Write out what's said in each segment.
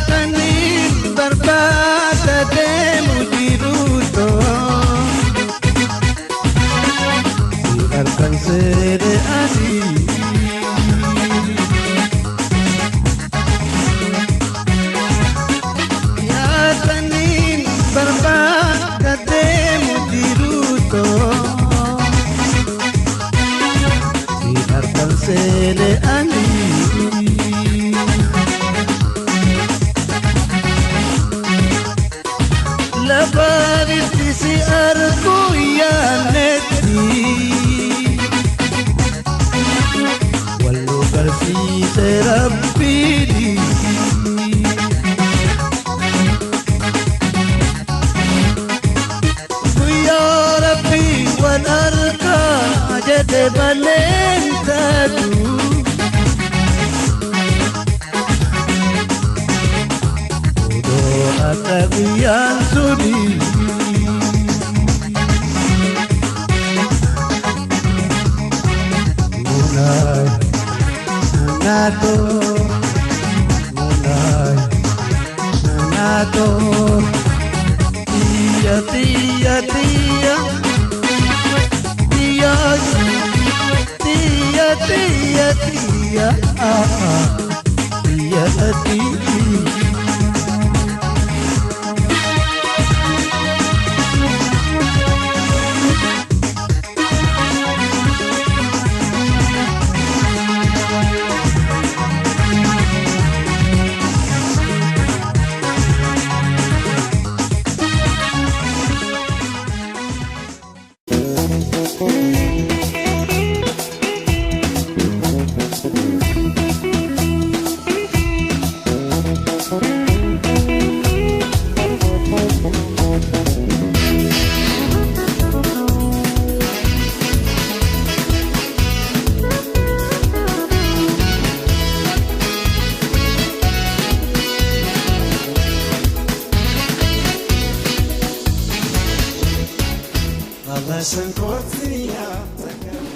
Yaataniin barbaada deemu jiruutoo. Harkaan seere adii. Yaataniin barbaada deemu jiruutoo. Harkaan seere adii. Lafaanitti si argu yaanetti. Wal nu barsiise Rabbiini. Guyyaa Rabbi wal argaa jedhe malee hin taatu. Odoo akka guyyaan suni. Munay, munato, munay, munato. Tia, tia, tia, tia, tia, tia, tia, ah, ah, tia, tia.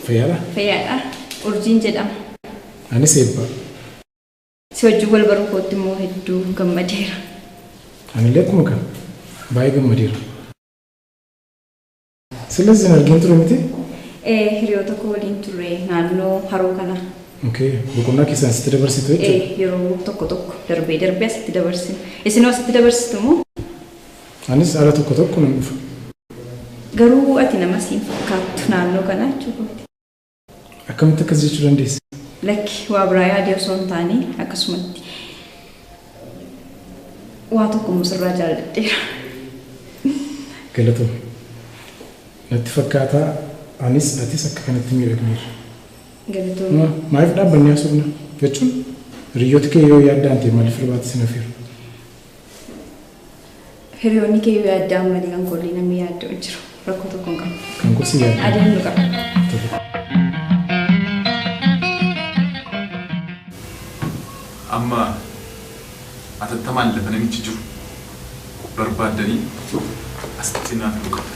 Fayyaadha? Fayyaadha. Urjiin jedhama. Anis Eebba. Si wajjin wal baruu kootti immoo hedduu gammadeera. Anillee akkuma kana baay'ee gammadeera. Silas hin argin ture miti? Hiriyoota koo waliin turre naannoo haroo kana. Okay, boqonnaa keessan asitti dabarsitu jechuudha? Yeroo tokko tokko darbee darbee asitti dabarsina. Isinoo asitti dabarsitu moo? Anis ala tokko tokko nan dhufa. Garuu ati nama siin fakkaattu naannoo kana jechuudha. Akkamitti akkas jechuu dandeessa? Lakki, waa biraa yaadee osoo hin taane akkasumatti waa tokko musirraa jaalladheera. Galatoomii. Natti fakkaataa anis atis akka kanatti miidhagneerra. Galatoomii. Maaliif dhaabbannee haasofna? Jechuun hiriyoota kee yoo yaaddaan ta'e maaliif irbaata sin afeeru? Hiriyoonni kee yoo yaaddaan malee kan kollee namni yaadda'u hin jiru. Rakkoo tokko hin qabu. Kan gosi yaaddu. Adeemnu qaba. Tole. Amma atattamaan lafa namichi jiru barbaaddanii asitti naaf fiduu qabdu.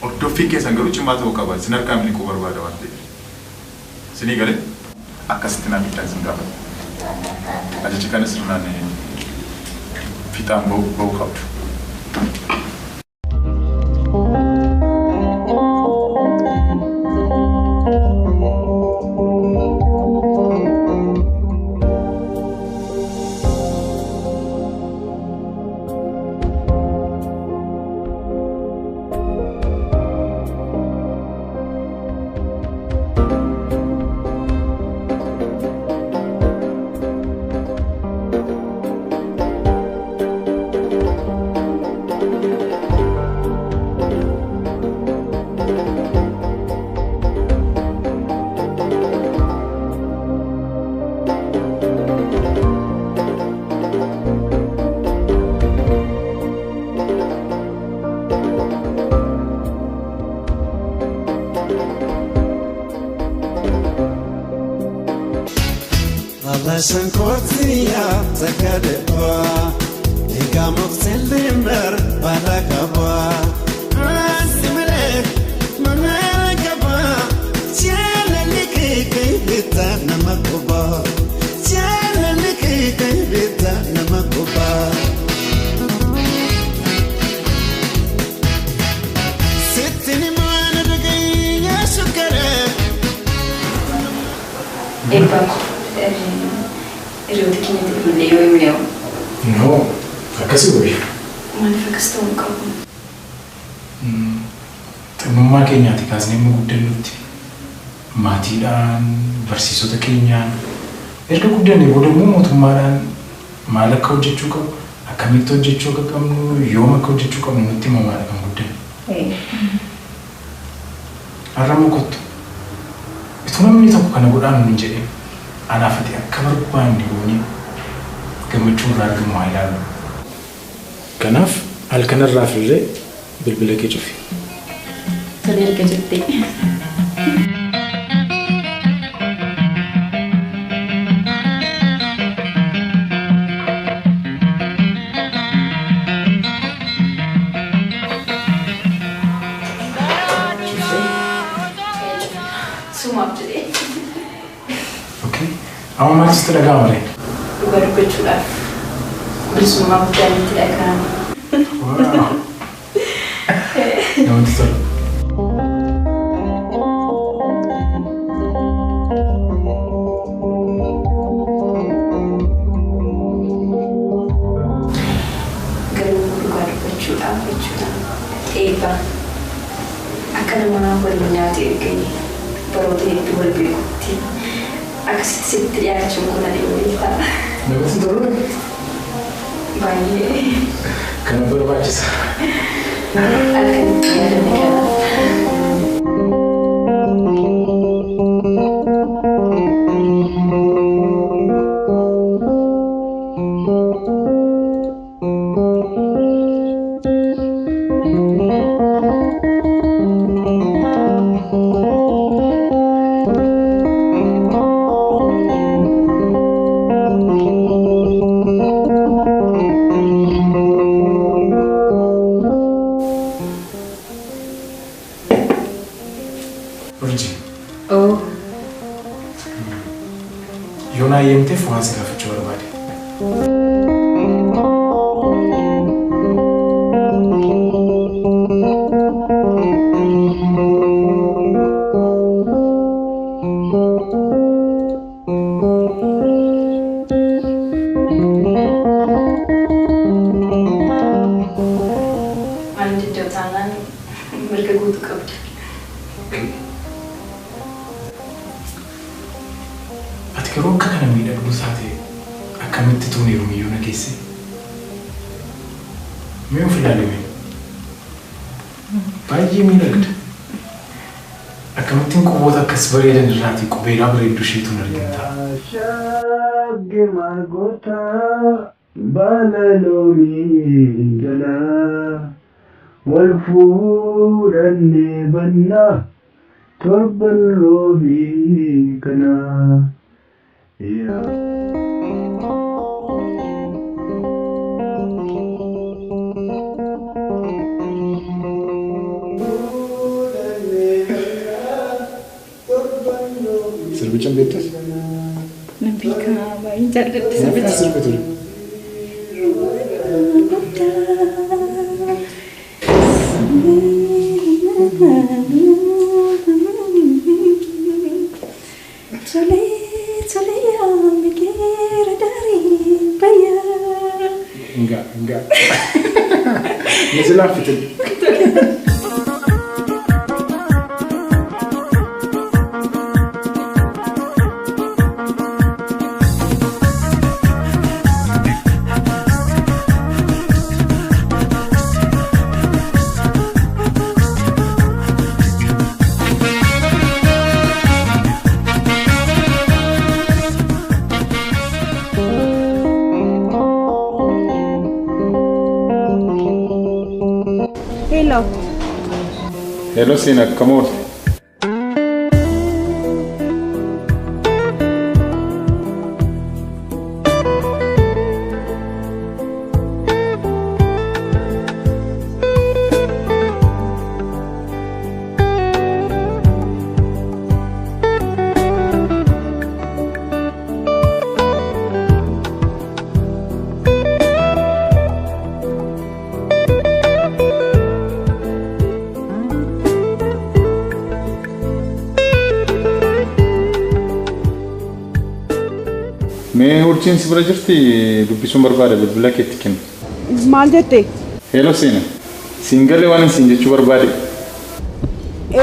Hordoffiin keessan garuu cimaa ta'uu qaba. Isin harkaa miliquu barbaada waan ta'eef. Isinii galee akkasitti naaf fiddan isin gaafadha. Ajaja kana sirnaan fiixaan ba'uu qabdu. Shankootiya takadeba Ega muktilimber balakaba Asimile manakaba Jala likay kay bita namakuba Jala likay kay bita. jennee yoo himne hoo? No, akkasii wayya. Maaliif akkas ta'uu hin qabu? Xinnummaa keenyaati kaasnee immoo guddannutti maatiidhaan, barsiisota keenyaan, erga guddannee booda immoo mootummaadhaan maal akka hojjechuu qabnu, akkamitti hojjechuu akka qabnu, yoom akka hojjechuu qabnu nutti himamaadha kan guddanne. Har'a immoo kottu. Itoo namni tokko kana godhaa nuun hin jedhin anaaf ati akka barbaanne goonee gammachuu irraa argamu haa ilaallu. Kanaaf halkan irraa fillee bilbila kee cufi. Tole erga jettee. Sumaaf jedhee. Okay. Amma maaltu sitti dhaga'ama ree? Dhugaa dubbachuudhaaf bilisummaa guddaan itti dhaga'ame. Wow. Namatti tola. Garuu dhugaa dubbachuudhaaf jechuudha. Eebba akka nama waliin nyaate erganii baroota hedduu wal beekutti akkasitti sitti dhiyaachuun kun ani beektaa. Namatti tolu. Baay'ee. Kana barbaachisa. Akka itti yaadame kanaaf. Urjii, Oo, yoo naa eeyyamteef waan si gaafachuu barbaade. Waan diddoo taanaan mirga guutuu qabda. Ati garuu akka kana miidhagduu taate akkamitti tuun heerumiyyuu na geesse? Mee of ilaali mee? Baay'ee miidhagda. Akkamittiin quboota akkas bareedan irraatii qubeelaa bareedduu isheetuun argin ta'a. Shagge margoota baala loomii jalaa wal fuudhannee bannaa torban roobii kanaa. Yaa. Sirbicha hin beektus? Nan beekaa, baay'ee jaalladha Maaf sirbicha. sirba ture? Tole, tole yaa migeera daarii bayyaa. Engaa, engaa. Ni si laaffite. Hello. Hello siin akkam oolte? Urjiin si bira jirti dubbisuun barbaada bilbila keetti kennu. Maal jette? Hello Seena. Siin galee waan siin jechuu barbaade.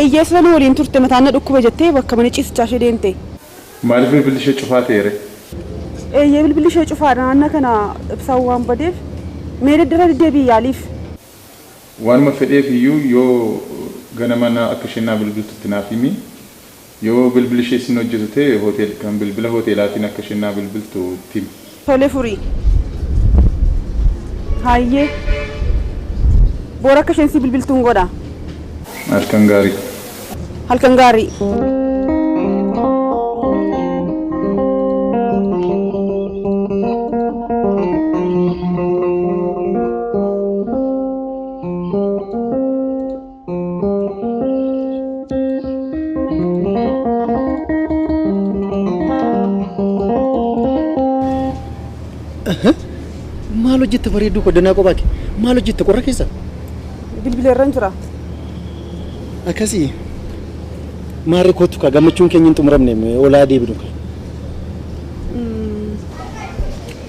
Eeyyee sila nu waliin turte mataan na dhukkuba jettee bakka mana ciisichaa ishee deemte. Maaliif bilbilli ishee cufaa ta'eere? Eeyyee bilbilli ishee cufaadha naannoo kana ibsaan waan badeef mee daddara deddeebii yaaliif. Waanuma fedheef iyyuu yoo ganama na akka isheen naa bilbiltutti naaf himi. Yoo bilbilli ishee sin hojjetu ta'e hotel kan bilbila hoteelaatiin akka isheen naa bilbiltu itti himi. Tole furii. Hayyee. Boora akka isheen si bilbiltuun godha. Halkan gaarii. Halkan gaarii. Maal hojjette bareedduu koo danaa kophaa kee? Maal hojjette qorra keessa? Bilbila irra jira. Akkasii maarri kootu kaa gammachuun keenya hin xumuramne olaa deebinu kaa.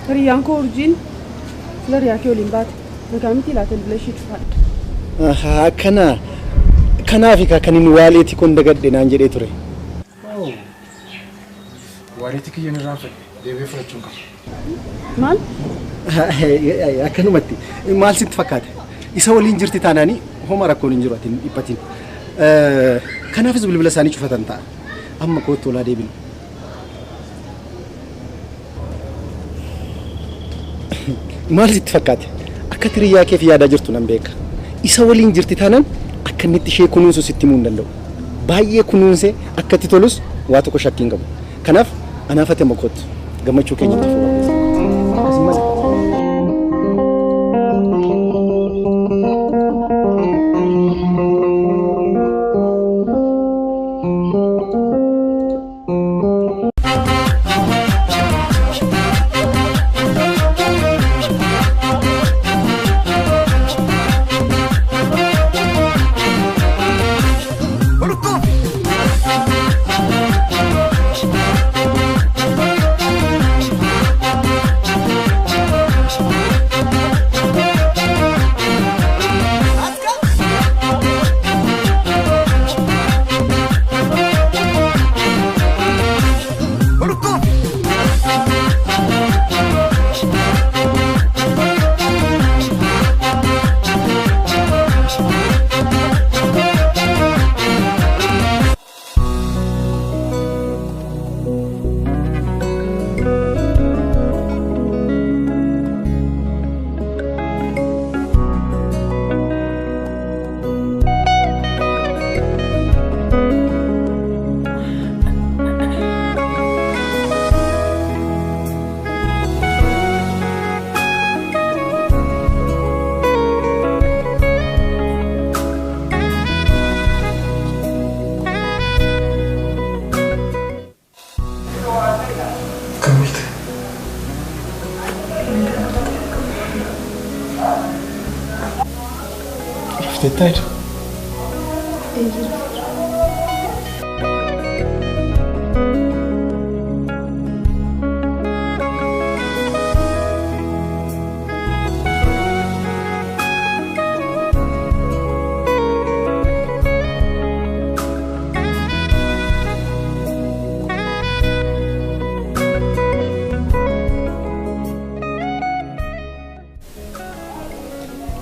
Hiriyyaan koo urjiin sila hiriyaa kee waliin baate nagaa miti laata bilbila ishee cufaadha. Akkana kanaafi kaa kan inni waaleetii kon dagadhe naan jedhee ture. Waaleetii kiyyan irraan fedhe deebi'ee fudhachuun qaba. Maal? Akkanumatti maal sitti fakkaate? Isa waliin jirti taanaanii homa rakkoon hin jiru ati hin dhiphatin. Kanaafis bilbila isaanii cufatan ta'a. Amma kootu olaa deebinu. Maal sitti fakkaate? Akka hiriyyaa keef yaadaa jirtu nan beeka. Isa waliin jirti taanaan akka inni itti ishee kunuunsu sitti himuu hin danda'u. Baay'ee kunuunsee akka itti tolus waa tokko shakkii hin qabu. Kanaaf anaaf ati amma kootu gammachuu keenya itti fufa. Akkasumas Rafteettaayidha.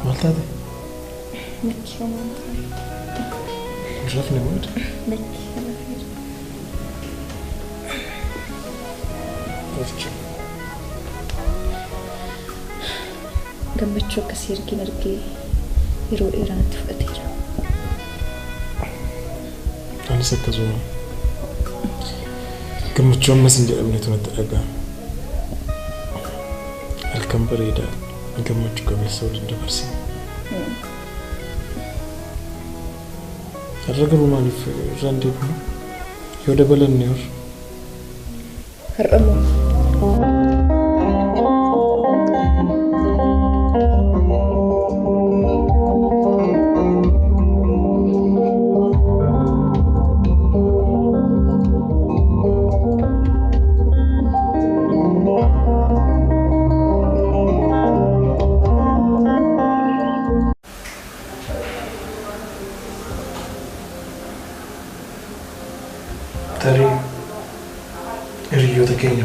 Maal taate? Rafne booda? Gammachuu akkasii ergin argee yeroo dheeraa natti fudhateera. Anis akkasuma gammachuu ammas hin jedhamnetu natti dhaga'ama. Halkan bareedaa gammachuu qabeessa waliin dabarsine. Har'a garuu maaliif irraan deebinu? Yoo dabalanne hor. Har'a moo?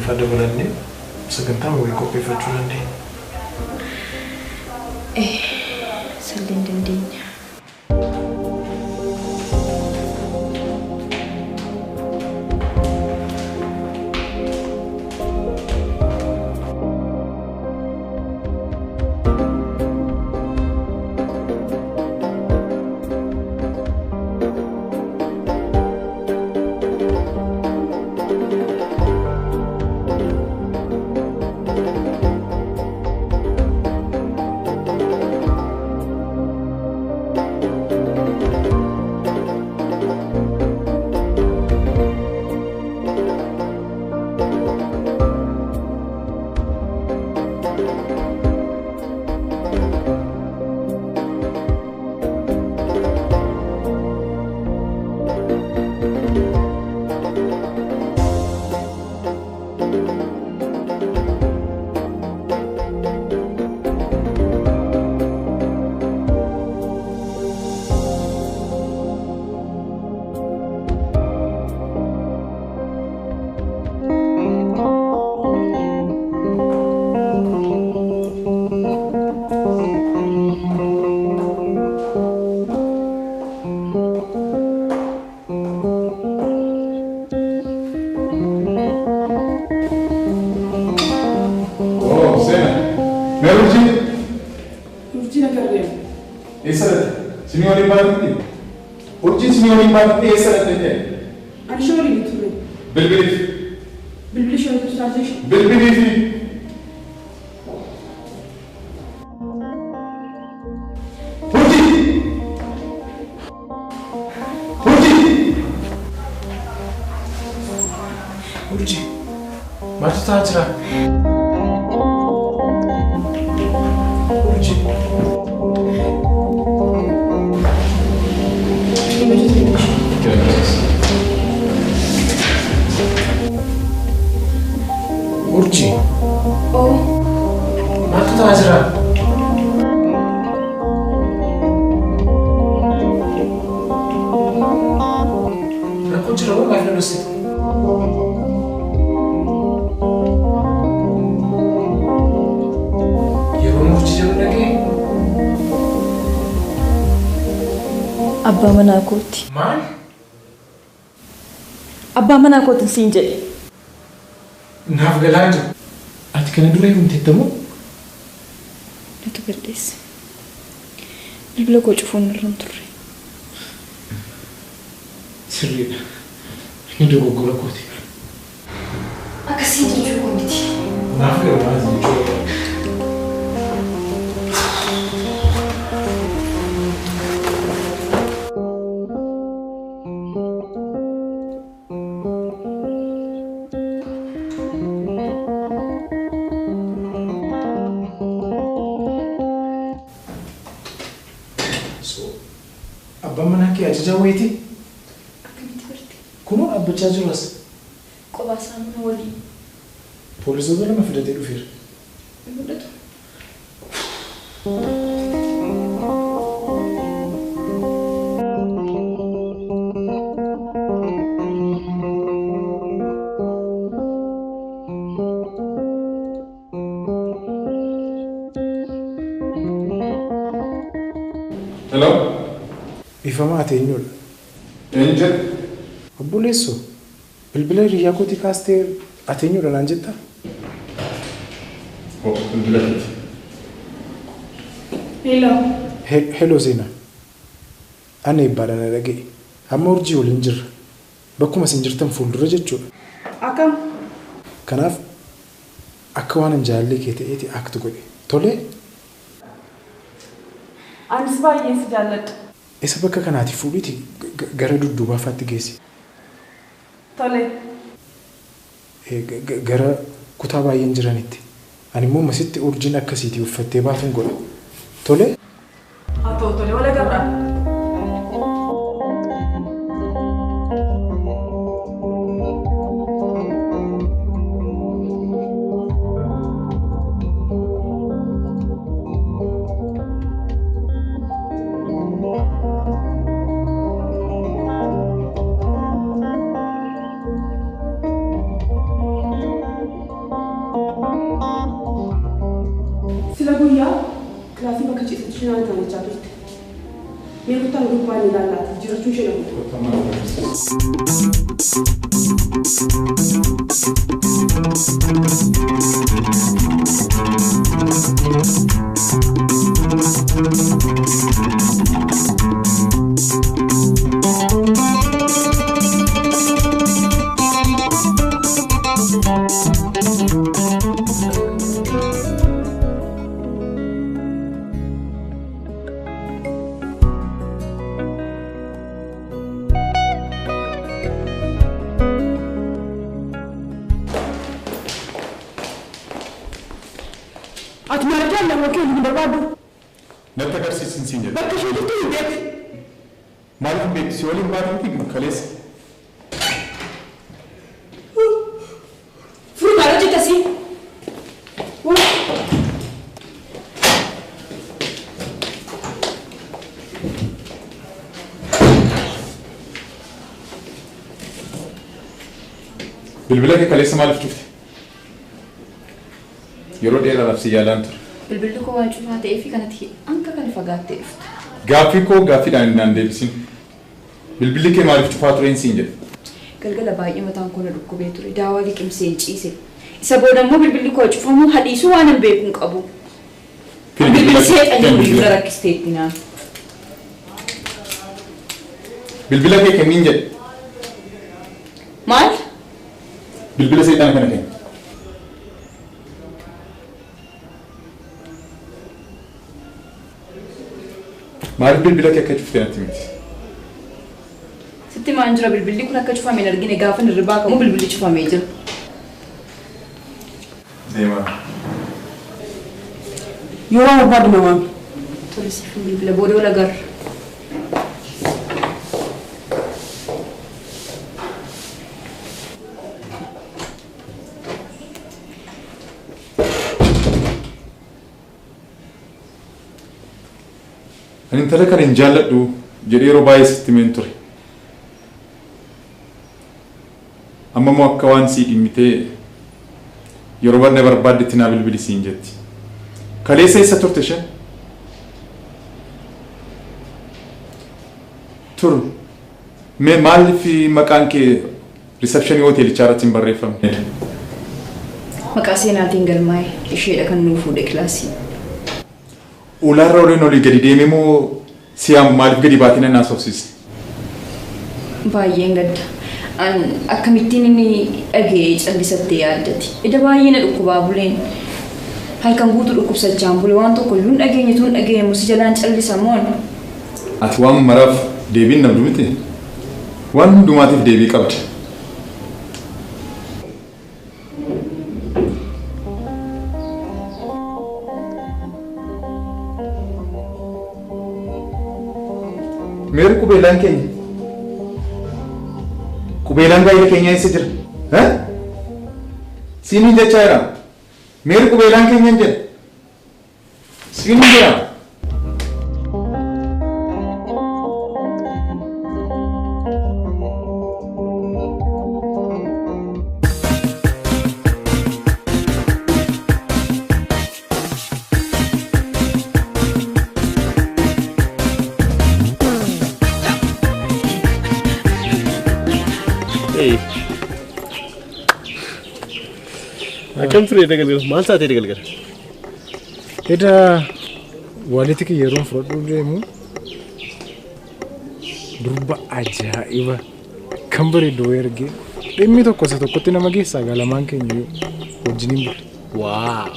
fa'aa dabalannee sagantaa wayii qopheeffachuu dandeenya. Salleen dandeenya. Abbaa manaa kooti. Maal? Abbaa manaa kootiin siin jedhe. Naaf galaa jiru. Ati kana dura heerumteetta moo? Natu balleesse. Bilbila koo cufuun irra hin turre. Sirriidha. Inni dogoggora kooti. Akkasiin jechuu koo miti. Naaf galaa jechuu. Ajaja wayiiti? Akkamitti barte? Kunoo dhaabbachaa jiru as. Kophaa isaa mana waliin. Poolisoota lama fidatee dhufeera. Hin mul'atu. Hello? Dhiifama ati eenyudha? Eenyu jedhu? Obboleessoo, bilbila hiriyyaa kootii kaastee ati eenyudha naan jettaa? Oh, bilbila keeti. Hello. Hello Seenaa. Ani eebbaadha na dhaga'i. Amma urjii waliin jirra. Bakkuma isin jirtan fuuldura jechuudha. Akkam? Kanaaf akka waan hin jaallee kee ta'eeti aktu godhe. Tolee? Anis baay'ee si jaalladha. Isa bakka kanaati fuudhiiti gara dudduubaa faatti geessi. Tole. Gara kutaa baay'een jiranitti. Ani immoo masitti urjiin akkasiitii uffattee baatuun godha. Tole? Haa ta'u tole wal agarra. Sila guyyaa kilaasii bakka ciisitti shinaan taanachaa turte. Mee kuttaa gubbaan ilaalaati jiraachuu ishee dhabu. Ati maal jaalladhu yookiin hin barbaaddu? Natti agarsiisin siin jedhe. Bakka ishee jirtu hin beektu. Maaliif hin beektu? Si waliin baate miti kaleessa. Furii maal hojjetta sii? Bilbila kee kaleessa maaliif cufte? Yeroo dheeraadhaaf si yaalaan ture. Bilbilli koo waan cufaa ta'ee fi kanatti hanga kana fagaattee dhufte. Gaaffii koo gaaffiidhaan hin deebisin. Bilbilli kee maaliif cufaa tureen siin jedhe. Galgala baay'ee mataan koo na dhukkubee ture. Daawaa liqimsee ciise. Isa booda immoo bilbilli koo cufamuu hadhiisuu waan hin beeku hin qabu. Bilbilli seexanii bilbila rakkisteetti naan. Bilbila kee kenniin jedhe. Maal? Bilbila seexana kana kenni. Maaliif bilbila kee akka cufte natti miti? Sitti maan jira bilbilli kun akka cufame hin argine gaafa hirribaa qabu bilbilli cufamee jira. Deemaa. Yeroo barbaadu na waami. Tole siif bilbila booda wal agarra. Ani intala kana hin jaalladhu jedhee yeroo baay'ee sitti himeen ture. Amma immoo akka waan sii dhimmitee yeroo barnee barbaaddetti naa bilbili siin jetti. Kaleessa eessa turte isheen? Turu. Mee maaliif maqaan kee riisepshinii hoteelichaa irratti hin barreeffamne? Maqaa seenaatiin galmaa'e isheedha kan nuu fuudhe kilaasii. Ulaarra oliin olii gadi deemee moo siyaamu maaliif gadi baatee na haasofsiiste? Baay'een gadda. An akkamittiin inni dhaga'ee callisattee yaaddati. Ida baay'ee na dhukkubaa buleen. Halkan guutuu dhukkubsachaan bule waan tokko iyyuu hin dhageenye tun dhageenye si jalaan callisa moon. Ati waan maraaf deebiin dhabdu miti? Waan hundumaatiif deebii qabda. Meeri qubeellaan keenya? Qubeellaan gaa'ela keenyaa eessa jira? Siiniin jechaa jira. Meeri qubeellaan keenya hin jedhe. Siiniin jira. Akkam ture galgala? Maal taatee galgala? Eda walitti kiyya yeroon fudhadhuu deemu durba ajaa'iba kan bareedu wayii argee dhimmi tokko isa tokkotti nama geessaa galamaan keenya wajjiniin bulle. Waaw!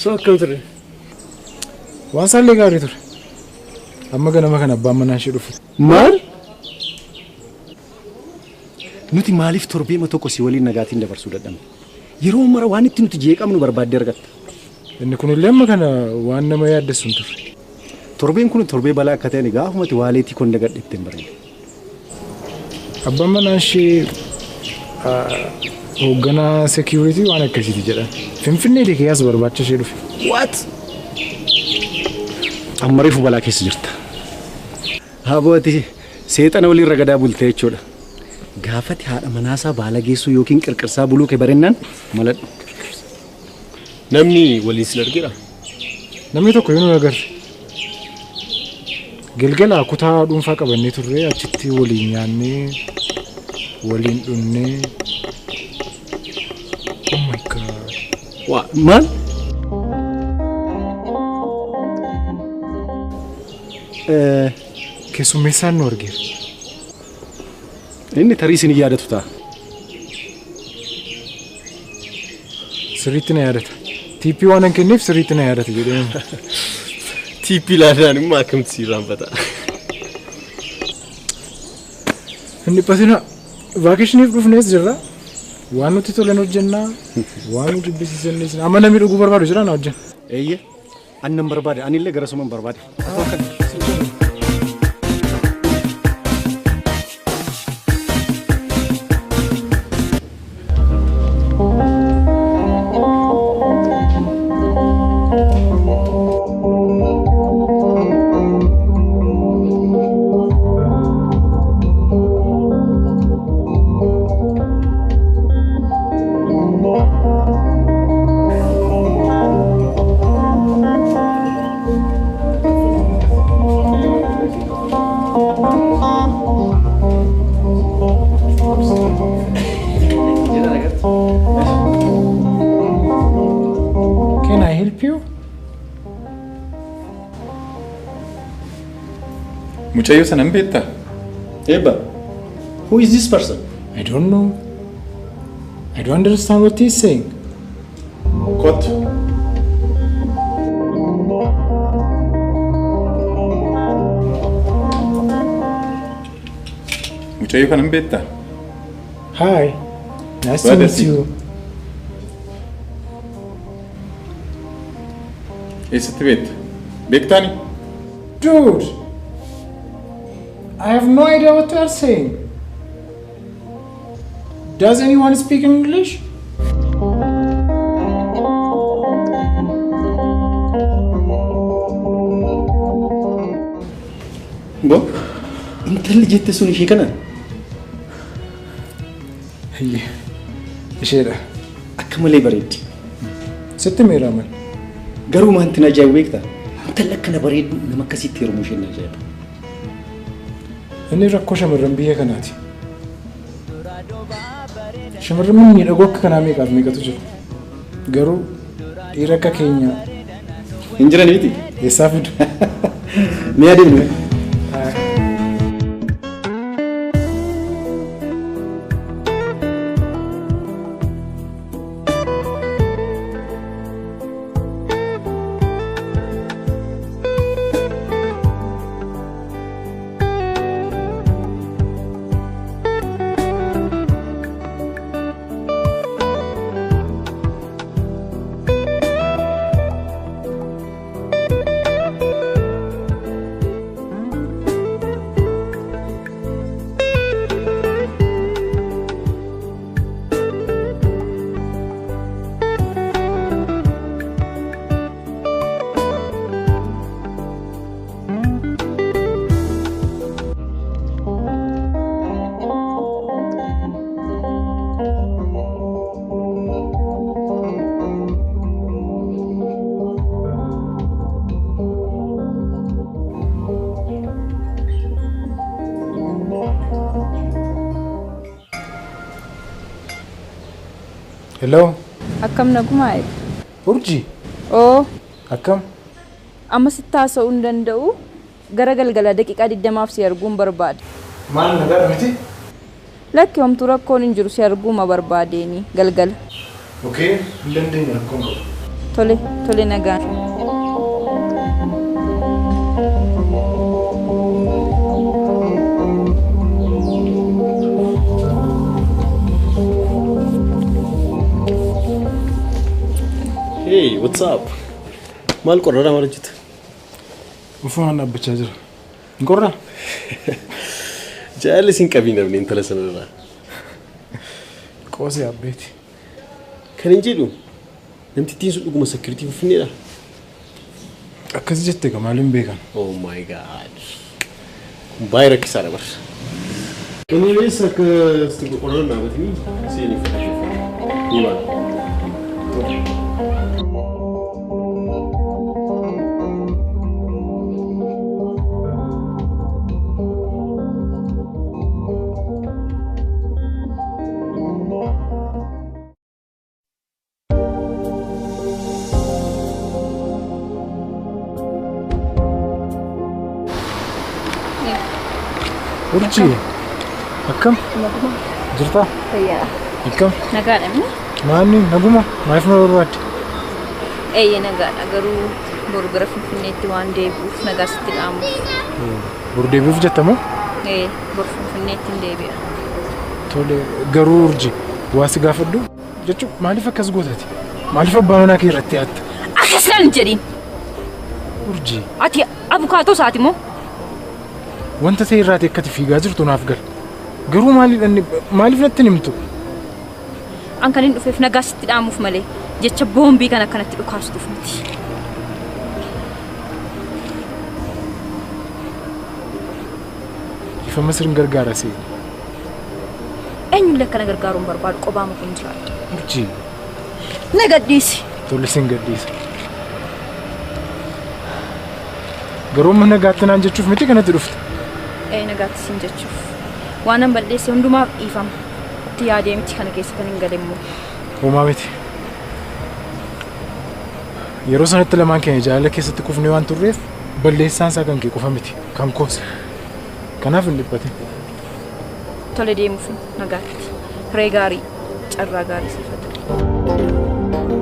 So akkam ture? Waan isaallee gaarii ture. Amma ganama kana abbaan manaa ishee dhufu. Maal? Nuti maaliif torbeema tokko si waliin nagaatiin dabarsuu dadhabne? Yeroo mara waan itti nuti jeeqamnu barbaaddee argatta. Inni kunillee amma kana waan nama yaaddessu hin turre. Torbeen kun torbee balaa akka ta'e gaafumatti waaleetii kon dagadhe ittiin barreesse. Abbaan manaa ishee hoogganaa seekiyuriitii waan akkasiiti jedhan. Finfinnee keeyyaas barbaacha ishee dhufe. What? Amma reefu balaa keessa jirta. Habooti seexana waliin ragadaa bulte jechuudha. Gaafati haadha manaasaa baala geessuu yookiin qirqirsaa buluu kee barennaan maladhu. Namni waliin sin argeera? Namni tokko yoo nu agarre galgala kutaa dhuunfaa qabannee turre achitti waliin nyaannee waliin dhunnee. Oh my God. Waa maal? Keessummeessaan nu argeera. Inni tarii isin yaadatu ta'a. Sirriitti na yaadata. Tiippii waan hin kenneef sirriitti na yaadata jedhee. Tiippii laafaan immoo akkamitti si irraanfata? Hin dhiphatina. Vaakeshiniif dhufnees jirra. Waan nutti tolan hojjennaa, waan nu jibbisiisannis. Amma namni dhuguu barbaadu jira na hojjenna. Eeyyee, ani nan barbaade, anillee gara suman barbaade. Can I help you? Mucayyoo sana hin beektaa? Eebba, who is this person? I don't know. I don't understand what he's saying. Kottu. Mucayyoo kana hin beektaa? Hi. Nice to meet you. Eessatti beekta? Beektaani? Dude! I have no idea what you are saying. Does anyone speak English? Bo, intalli jette sun ishee kana? Isheedha. Akka malee bareeddi. Sitti miira malee. Garuu maanti na ajaa'ibu beektaa? Intalli akkana bareeddu nama akkasitti heerumuu isheen na ajaa'iba. Inni rakkoo shamarran biyya kanaati. Shamarran miidhagoo akka kanaa meeqaaf meeqatu jiru. Garuu dhiira akka keenya hin jiran miti. Eessaa fidu? Mee adeemnu? Hello. Akkam nagumaa eega? Urjii. Oo. Akkam? Amma sitti haasa'uu hin danda'u. Gara galgala daqiiqaa 20 si arguun barbaada. Maal nagaadha miti? Lakki homtuu rakkoon hin jiru si arguuma barbaadeeni galgala. Okee, hin dandeenye rakkoon qabu. Tole, tole nagaan. Hey, what's up? Maal qorraadhaa maal hojjeta? Ufumaan dhaabbachaa jira. Hin qorraa? Jaalli sin qabii namni intala sanarraa. Qoosee abbeeti. Kan hin jedhu namtittiin sun dhuguma security finfinneedha. Akkas jette egaa maaliin beekan? Oh my God. Baay'ee rakkisaadha bar. Anyways, akka sitti qorraan dhaabatanii seenii fudhachuuf. Ni baana. Urjii akkam jirta? Fayyaa. Akkam? Nagaadha mini? Maanni naguma maaliif na barbaadde? Eeyyee nagaadha garuu boru gara Finfinneetti waan deebi'uuf nagaa sitti dhaamuuf. Boru deebi'uuf jetta moo? Ee boru Finfinneetti hin deebi'a. Tole garuu Urjii waa si gaafadhu jechuun maaliif akkas gootati? Maaliif abbaa manaa kee irratti haatta? Akkas naan hin jedhiin. Urjii Ati abukaatoo isaati moo? wanta ta'e irraati akkati fiigaa jirtu naaf gala. Garuu maaliif natti hin himtu? An kan hin dhufeef nagaa sitti dhaamuuf malee jecha boombii kan akkanatti dhukaastuuf miti. Ifama sirrin gargaara see. Eenyullee akkana gargaaruu hin barbaadu qobaama kun jiraadha. Urjii Na gadhiisi. tole sin gadhiisa. Garuu amma nagaatti naan jechuuf miti kanatti dhufte. Ee nagaatti siin jechuuf. Waan an balleesse hundumaaf dhiifama. Itti yaadee miti kana keessa kan hin gale immoo. Homaa miti. Yeroo sanatti lamaan keenya jaalala keessatti kufnee waan turreef balleessaan isaa kan kee qofa miti kan koos. Kanaaf hin dhiphatin. Tole deemuuf nagaatti. Hiree gaarii carraa gaarii siif haa ta'u.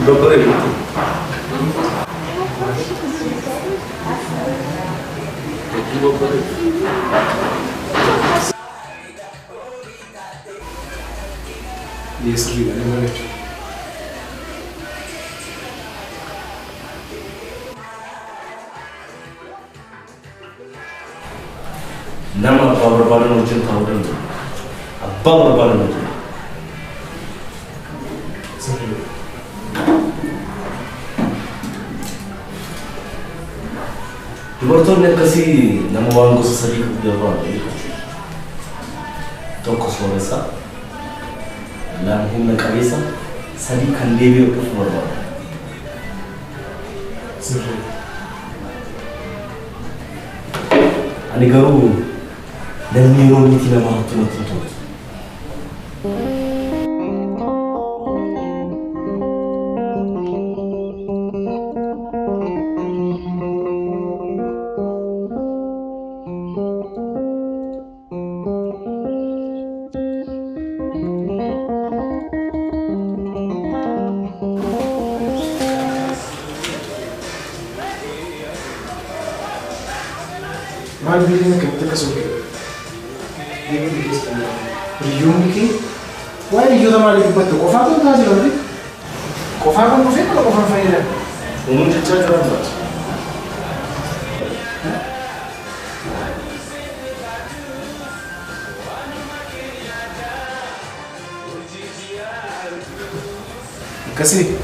Babbareedu. Hedduu babbareedu. Sirriidha ni bareedu. Nama abbaa barbaadan wajjin ta'uu danda'u. Abbaa barbaadan wajjin. Sirriidha. Dubartoonni akkasii nama waan gosa sadii qabu barbaadu. Tokko sooressa, lama humna qabeessa, sadii kan deebi'ee dhufu barbaadu. Sirriidha. Ani garuu namni yeroo miti nama hattu natti hin tolu. Maal biyya akkamitti akkas hojjetu? Hiriyoonni kee waa'ee hiriyoota maalii dubbattu? Qofaa kan ta'a jira miti? Qofaa kan dhufee kana qofaan fayyadamu. Uumuun jechaa jiraatu. Akkasii.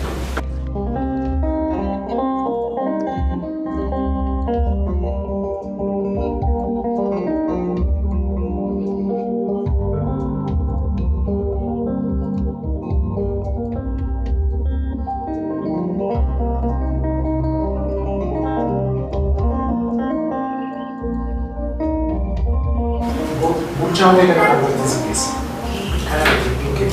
Bulchaa wayii kana dhaabbatee si geessa. Kana dubbiin kee.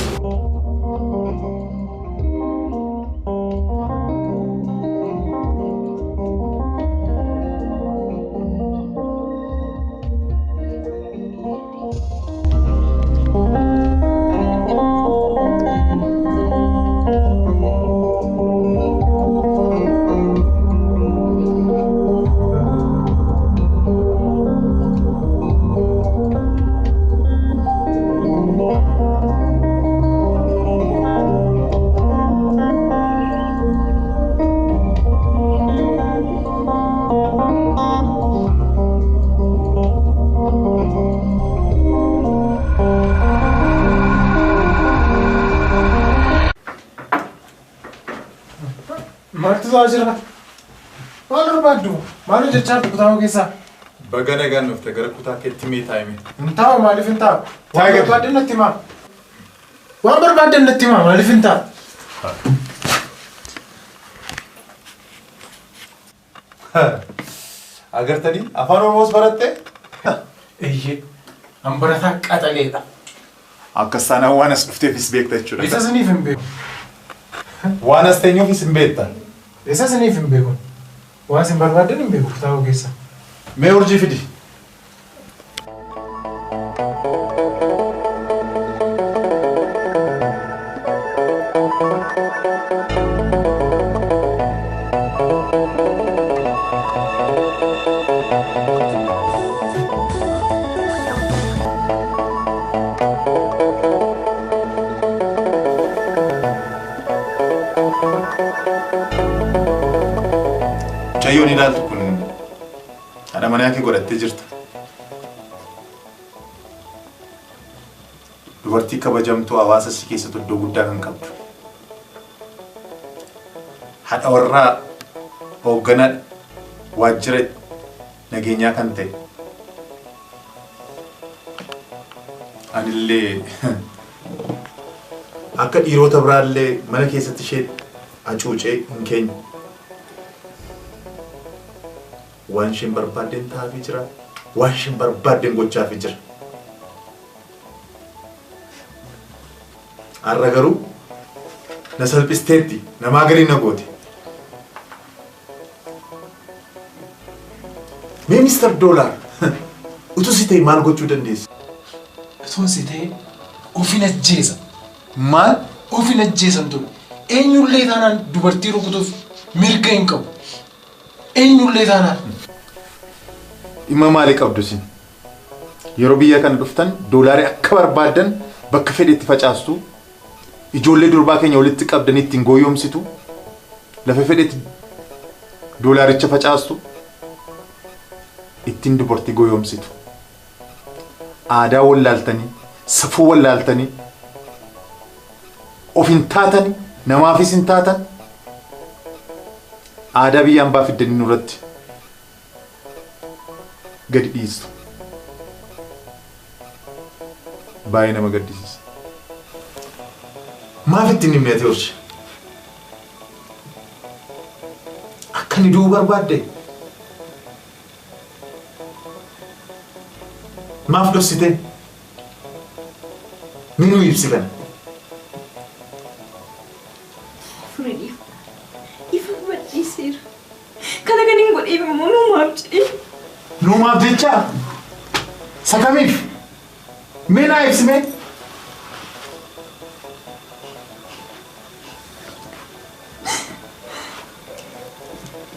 Maaltu ta'aa jira? Maal barbaaddu? Maal hojjechaa jirtu kutaa keessaa? Baga nagaan dhufte gara kutaa keetti mee taa'ime. Hin taa'u maaliif hin taa'u? Waan barbaadde natti himaa. Waan barbaadde natti himaa maaliif hin taa'u? Agartanii afaan Oromoos baratte? Eeyyee. An barataa qaxaleedha. Akkas taanaan waan as dhufteefis beekta jechuudha. Isa isiniif hin beeku. Waan as teenyuufis hin beekta. Isa isiniif hin beeku. Waan isin barbaaddan hin beeku kutaa koo keessa. Mee urjii fidi. Mucayyoon ilaaltu kun haadha manaa kee godhattee jirta. Dubartii kabajamtuu hawaasa si keessatti iddoo guddaa kan qabdu. Haadha warraa hoogganaa waajjira nageenyaa kan ta'e. Anillee akka dhiirota biraallee mana keessatti ishee hacuucee hin keenye. Waan isheen barbaaddeen taa'aafii jira. Waan isheen barbaaddeen gochaafii jira. Har'a garuu na salphisteetti namaa gadi na goote. Mee Mister Doolaar utuu si ta'e maal gochuu dandeessa? Utuun si ta'e ofin ajjeesa. Maal? Ofin ajjeesan ture. Eenyullee taanaan dubartii rukutuuf mirga hin qabu. Eenyullee taanaan. Dhimma maalii qabdu isin? Yeroo biyya kana dhuftan doolaarii akka barbaaddan bakka fedhetti facaastu. Ijoollee durbaa keenya walitti qabdanii ittiin gooyyomsitu. Lafa fedhetti doolaaricha facaastu. Ittiin dubartii gooyyomsitu. Aadaa wallaaltanii, safuu wallaaltanii, of hin taatanii, namaafis hin taatan. Aadaa biyya hambaa fiddanii nurratti gadi dhiistu. Baay'ee nama gaddisiisa. Maaf ittiin himne ati Urji? Akka inni du'uu barbaadde? Maaf dhoksite? Mee nuu ibsi kana. Furii dhiifa. Ifa bal'iseera. Kana kan hin godheef immoo nuumaaf jedhee. Nuumaaf jecha? Sakamiif? Mee naa ibsi mee?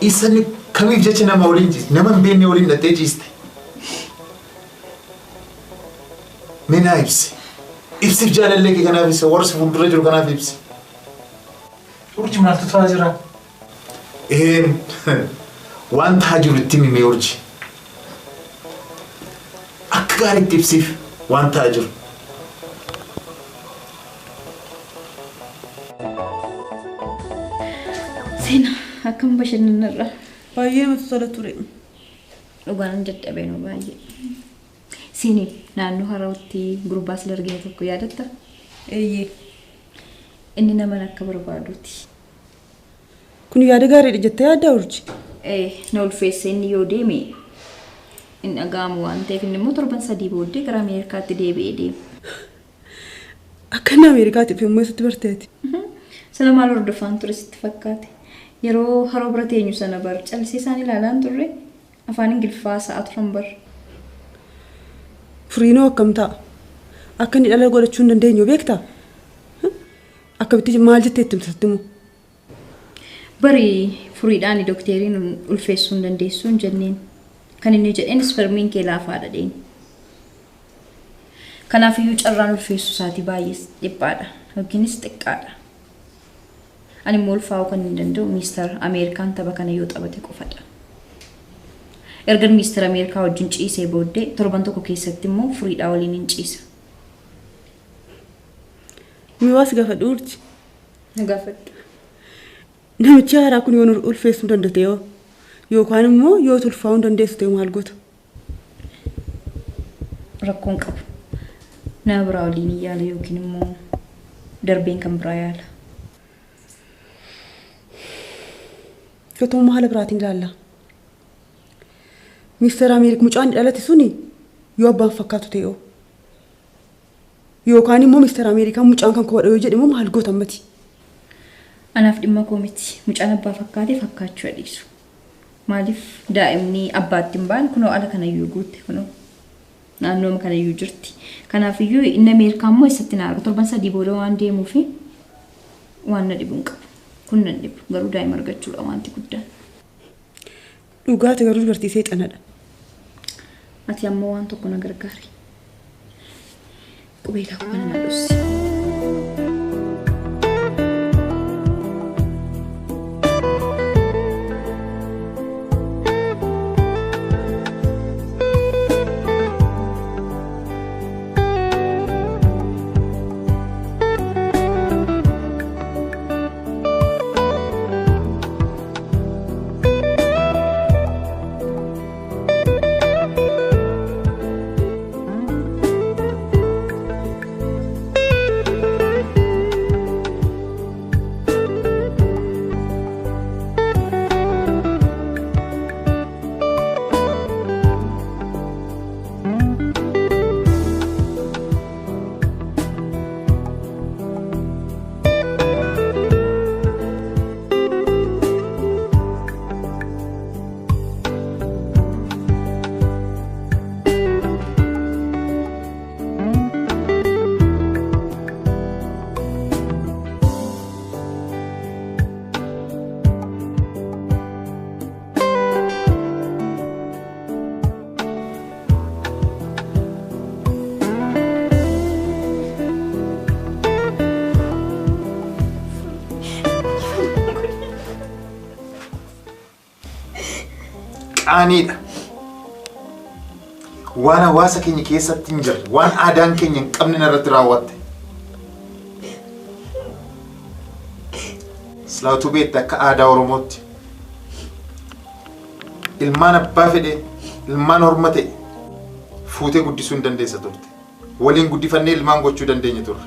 Isa inni kamiif jecha nama waliin ciiste? Nama hin beekne waliin dhattee ciiste. Mee naa ibsi. Ibsiif jaalallee kee kanaaf ibsi. Warra si fuuldura jiru kanaaf ibsi. Urji maaltu ta'aa jira? Een waan ta'aa jiru itti himi mee Urji. Akka gaariitti ibsiif waan ta'aa jiru. Seenaa akkam bashannanarra. Baay'ee namatti tola ture. Dhugaan dadhabee nu baay'ee. Siini naannoo harootti gurbaa sila argine tokko yaadatta? Eeyyee. Inni nama akka barbaaduuti. Kun yaada gaariidha jettee yaaddaa Urji? Ee, na ulfeesse inni yoo deeme hin dhaga'amu waan ta'eef inni immoo torban 3 booddee gara Ameerikaatti deebi'ee deema. Akka inni Ameerikaatti dhufe immoo eessatti barteeti? Sana maal hordofaan ture sitti fakkaate? Yeroo haroo bira teenyu sana bar callisee isaan ilaalaan turre afaan Ingiliffaa haasa'aa turan bar. Furiinoo akkam ta'a? Akka inni dhala godhachuu hin dandeenye beektaa? Akkamitti maal jettee itti himta sitti immoo? Bari furiidhaan dokteeriin ulfeessuu hin dandeessu hin jenneen. Kan inni jedheen ispermiin kee laafaadha dheen. Kanaafiyyuu carraan ulfeessuu isaatii baay'ee dhiphaadha yookiinis xiqqaadha. Ani immoo ulfaa'uu kan hin danda'u miistar Ameerikaan tapha kana yoo taphate qofadha. Ergan miistar Ameerikaa wajjin ciisee booddee torban tokko keessatti immoo furiidhaa waliin hin ciisa. Mee waa si gaafadhu Urji? Na gaafadhu. Namichi haaraa kun yoo nu ulfeessuu hin danda'e yoo yookaan immoo yoo ulfaa'uu hin dandeessu ta'e maal goota? Rakkoon qabu. Nama biraa waliin yaala yookiin immoo darbeen kan biraa yaala. Gatummaa haala biraatiin ilaalla. Mister Ameerik mucaan dhalate suni yoo abbaan fakkaatu ta'e yookaan immoo Mister Ameerikaan mucaan kan koo yoo jedhe immoo maal goota ammati? Anaaf dhimma koo miti. Mucaan abbaa fakkaate fakkaachuu dhiisu. Maaliif daa'imni abbaatti hin baan kunoo ala kanayyuu guutte kunoo naannooma kanayyuu jirti. Kanaafiyyuu inni Ameerikaa immoo eessatti na arga torban 3 booda waan deemuufi waan na dhibu hin qabu. Kun nan dhibu garuu daa'ima argachuudha wanti guddaan. Dhugaati garuu dubartii seexanadha. Ati ammoo waan tokko na gargaari. Qubeelaa koo kana na dhossi. Qaaniidha. Waan hawaasa keenya keessatti hin jirre, waan aadaan keenya hin qabne irratti raawwatte. Silaatuu beekte akka aadaa Oromootti. Ilmaan abbaa fedhe, ilmaan horma ta'e fuutee guddisuu hin dandeessa turte. Waliin guddifannee ilmaan gochuu dandeenya turre.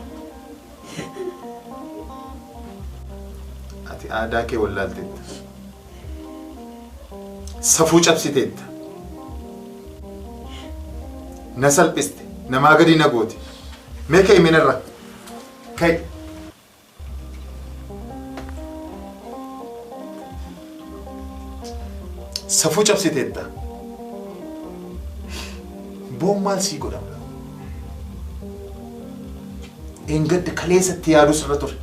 Ati aadaa kee wallaalteetta. Safuu cabsiteetta. Na salphiste, namaa gadi na goote. Mee ka'i minarra. Ka'i. Safuu cabsiteetta. Boon maal sii godhama? Engadda kaleessatti yaaduu sirra ture.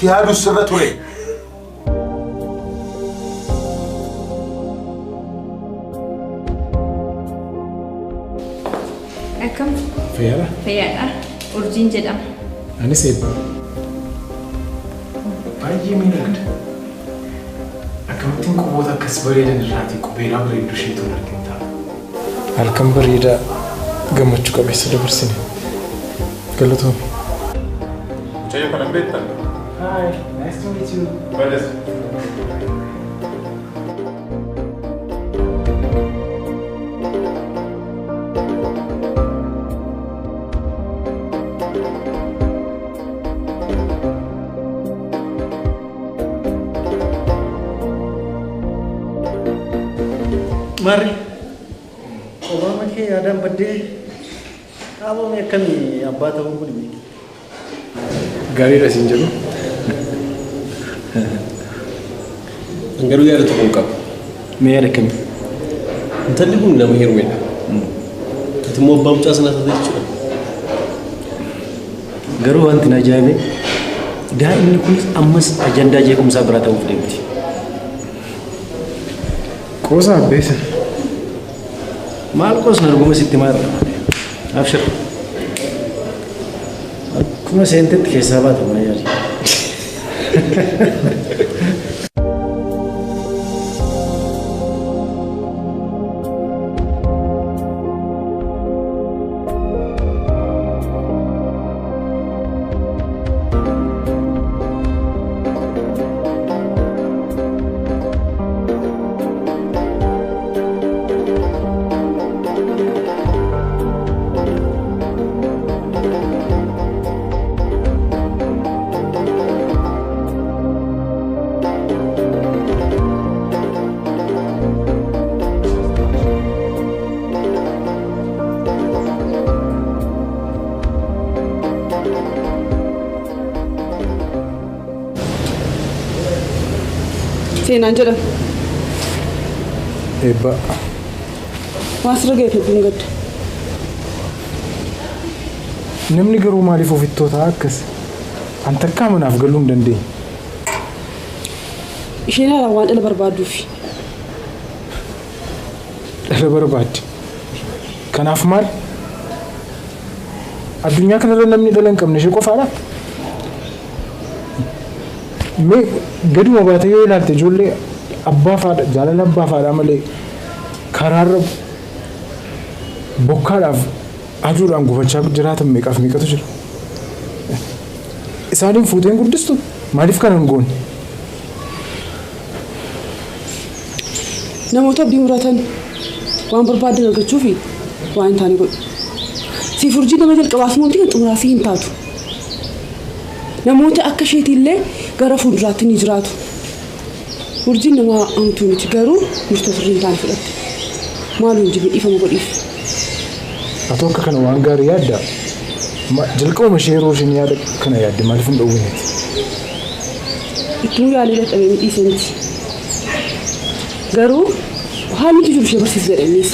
Yaaduu sirra ture. Akkam? Fayyaadha? Fayyaadha. Urjiin jedhama. Anis eebba. Baay'ee miidhagda. Akkamittiin quboota akkas bareedan irraatii qubeelaa bareedduu isheetu hin argin ta'a. Halkan bareedaa gammachuu qabeessa dabarsine. Galatoomi. Mucayyoo kana hin beektan? Hi, nice to meet you. Bades. Marri, Obama kee yaadaan baddee qaabame akkamii abbaa ta'uun kun hime? Gaariidha siin jedhu. Garuu yaada tokko hin qabu. Mee yaada akkamii? Intalli kun nama heerumedha. Ati immoo abbaa mucaa sanaa taate jechuudha. Garuu wanti na ajaa'ibe daa'imni kunis ammas ajandaa jeequmsaa biraa ta'uuf deemti. Qoosaa abbeessa. Maal qoosna dhuguma sitti maal? Abshir. Akkuma seentetti keessaa baata mana yaadi. Seenaan jedhama. Eebba. Waan sirra ga'eef hedduun gadda. Namni garuu maaliif ofittoo ta'a akkas? An takkaa manaaf galuu hin dandeenye. Isheen haalaan waan dhala barbaadduufi. Dhala barbaaddi. Kanaaf maal? Addunyaa kanarra namni dhala hin qabne ishee qofaadha. Mee gaduma baatee yoo ilaalte ijoollee abbaa faadha jaalala abbaa faadhaa malee karaarra bokkaadhaaf aduudhaan gubachaa jiraatan meeqaaf meeqatu jira. Isaaniin fuuteen guddistu maaliif kana hin goone? Namoota abdii muratan waan barbaadan argachuuf waan hin taane godhu. Siif urjii nama jalqabaas mootii kan xumuraas hin taatu. Namoota akka isheetiillee gara fuulduraatti ni jiraatu. Urjiin nama hamtuu miti garuu murtoo sirrii hin taane fudhatte. Maaloo hin jibbin dhiifama godhiif. Atoo akka kana waan gaarii yaaddaa? Jalqabuma ishee yeroo isheen yaada kana yaadde maaliif hin dhowwineeti? Ittuu yaalii dadhabee dhiise miti. Garuu haalli jiru ishee barsiisa jedhaniis.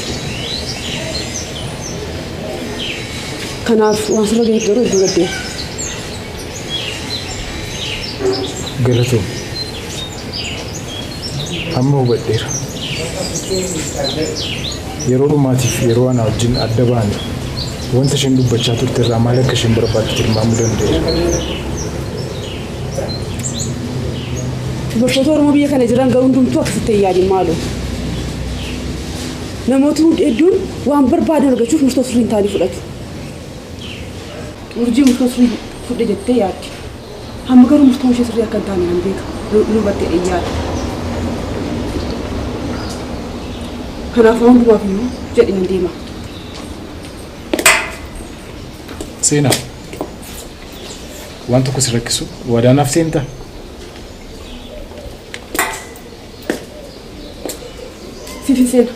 Kanaaf waan sirra ga'eef garuu hedduu gaddeera. Galatoo. Amma hubadheera. Yeroo dhumaatiif yeroo ana wajjin adda baane wanta isheen dubbachaa turte irraa maal akka isheen barbaaddu tilmaamuu danda'eera. Dubartoota Oromoo biyya kana jiran garuu hundumtuu akkasitti hin yaadin maaloo. Namoota hedduun waan barbaadan argachuuf murtoo sirrii hin taane fudhatu. Urjii murtoo sirrii fudhe jettee yaaddi. Hamma garuu murtoon ishee sirrii akka hin taane nan beeka. Nu hubattee hin yaadu. Kanaaf waan hundumaaf iyyuu jedhi nan deema. Seenaa. Waan tokko si rakkisu waadaanaaf seentaa? Siif hin seena.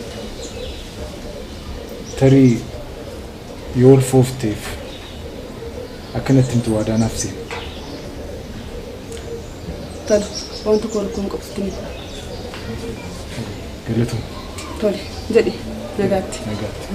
Tarii yoo ulfoofteef akkanatti himtu waadaanaaf seena. Tole, waan tokko rakkoo hin qabu sitti hima. Galatoo. Tole, jedhi nagaatti. Nagaatti.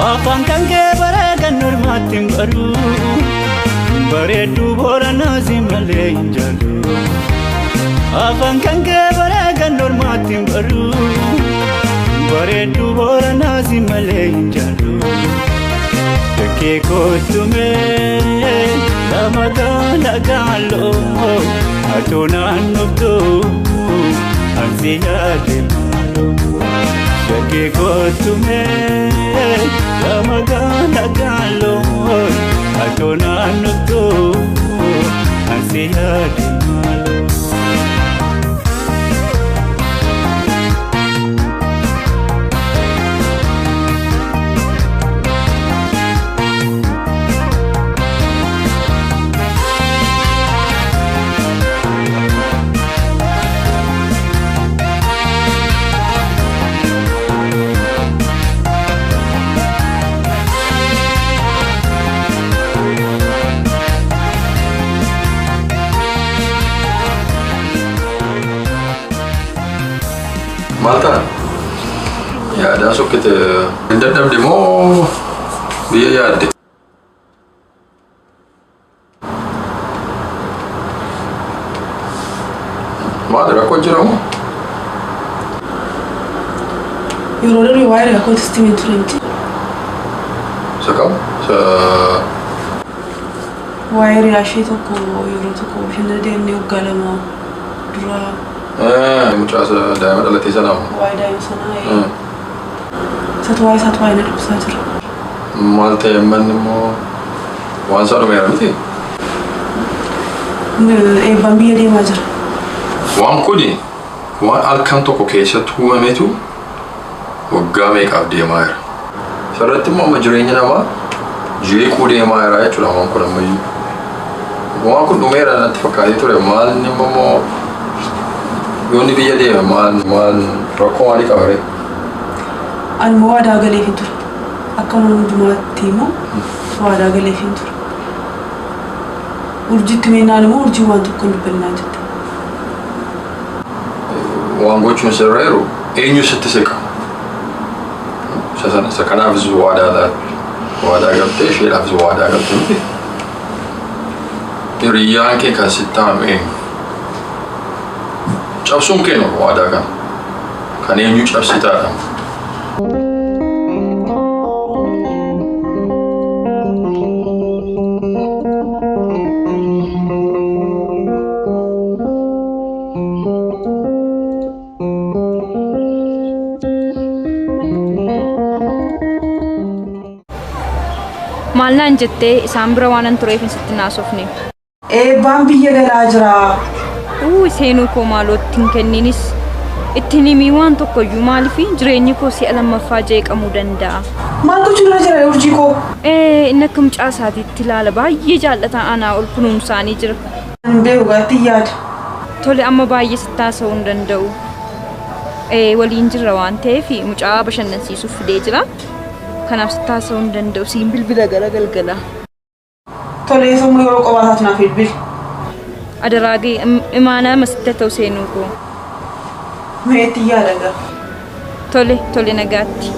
Afaan kan kee bareedan mormaatti hin baru. Bareedduu Booranaa si malee hin jaallu. Afaan kan kee bareedan mormaatti hin baru. Bareedduu Booranaa si malee hin jaallu. Shakkee kottumee lama gaala gaaloo atoo naannoftuu ansi yaade maaloo. Shakkee kottumee lama gaala gaaloo atoo naannoftuu ansi yaade maaloo. Maal ta'a? Yaadaan sokkite hin dadhabde moo biyya yaadde? Maal rakkoo jira moo? Yeroo darbe waa'ee rakkoo sitti himeen ture miti. Isa kam? Isa Waa'ee hiriyaa ishee tokko yeroo tokko bashannana deemnee waggaa 2 dura. Mucaa isa daa'ima dhalatee sanaa moo? Waa'ee daa'ima sanaa isatu waa'ee isaatu waa'ee na dhiphisaa jira. Maal ta'e manni immoo waan isaa dhumeera miti? Eebbaan biyya deemaa jira. Waan kuni waan halkan tokko keessatti uumametu waggaa meeqaaf deemaa jira. Isarratti immoo amma jireenya namaa jeequu deemaa jira jechuudha waan kun ammayyuu. Waan kun dhumeera natti fakkaatee ture maal inni immoo yoo inni biyya deeme maal maal rakkoo maalii qaba ree? Ani immoo waadaa galeefin ture. Akka nama hundumaatti immoo waadaa galeefin ture. Urjitti meennaan immoo urjiin waan tokko hin dubbannaa jette. Waan gochuun sirra jiru eenyu sitti siqa? Isa sana isa kanaafis waadaa laatte. Waadaa galtee isheedhaafis waadaa galte miti. Hiriyyaan kee kan sitti aanu eenyu? Cabsuun kee nu waadaa kana. Kan eenyu cabsitaadha? Maal naan jettee isaan bira waanan tureef hin sitti naasofne. Eebbaan biyya galaa jira. Uuy seenuu koo maaloo itti hin kenninis. Itti hin himii waan tokkoyyuu maaliif jireenyi koo si'a lammaffaa jeeqamuu danda'a. Maal gochuun irra jira urjii koo? Ee inni akka mucaa isaatiitti ilaala baay'ee jaallata anaa ol kunuunsaanii jira. Hin beeku gaa itti yaada. Tole amma baay'ee sitti haasa'uu hin danda'u. Ee waliin jirra waan ta'eef mucaa bashannansiisuuf fidee jira. Kanaaf sitti haasa'uu hin danda'u siin bilbila gara galgala. Tole yommuu yeroo qophaa taatu naaf bilbili. Adaraa ga'e imaanaa masitti haa ta'u seenuu koo. Mee itti yaada gaa. Tole tole nagaatti.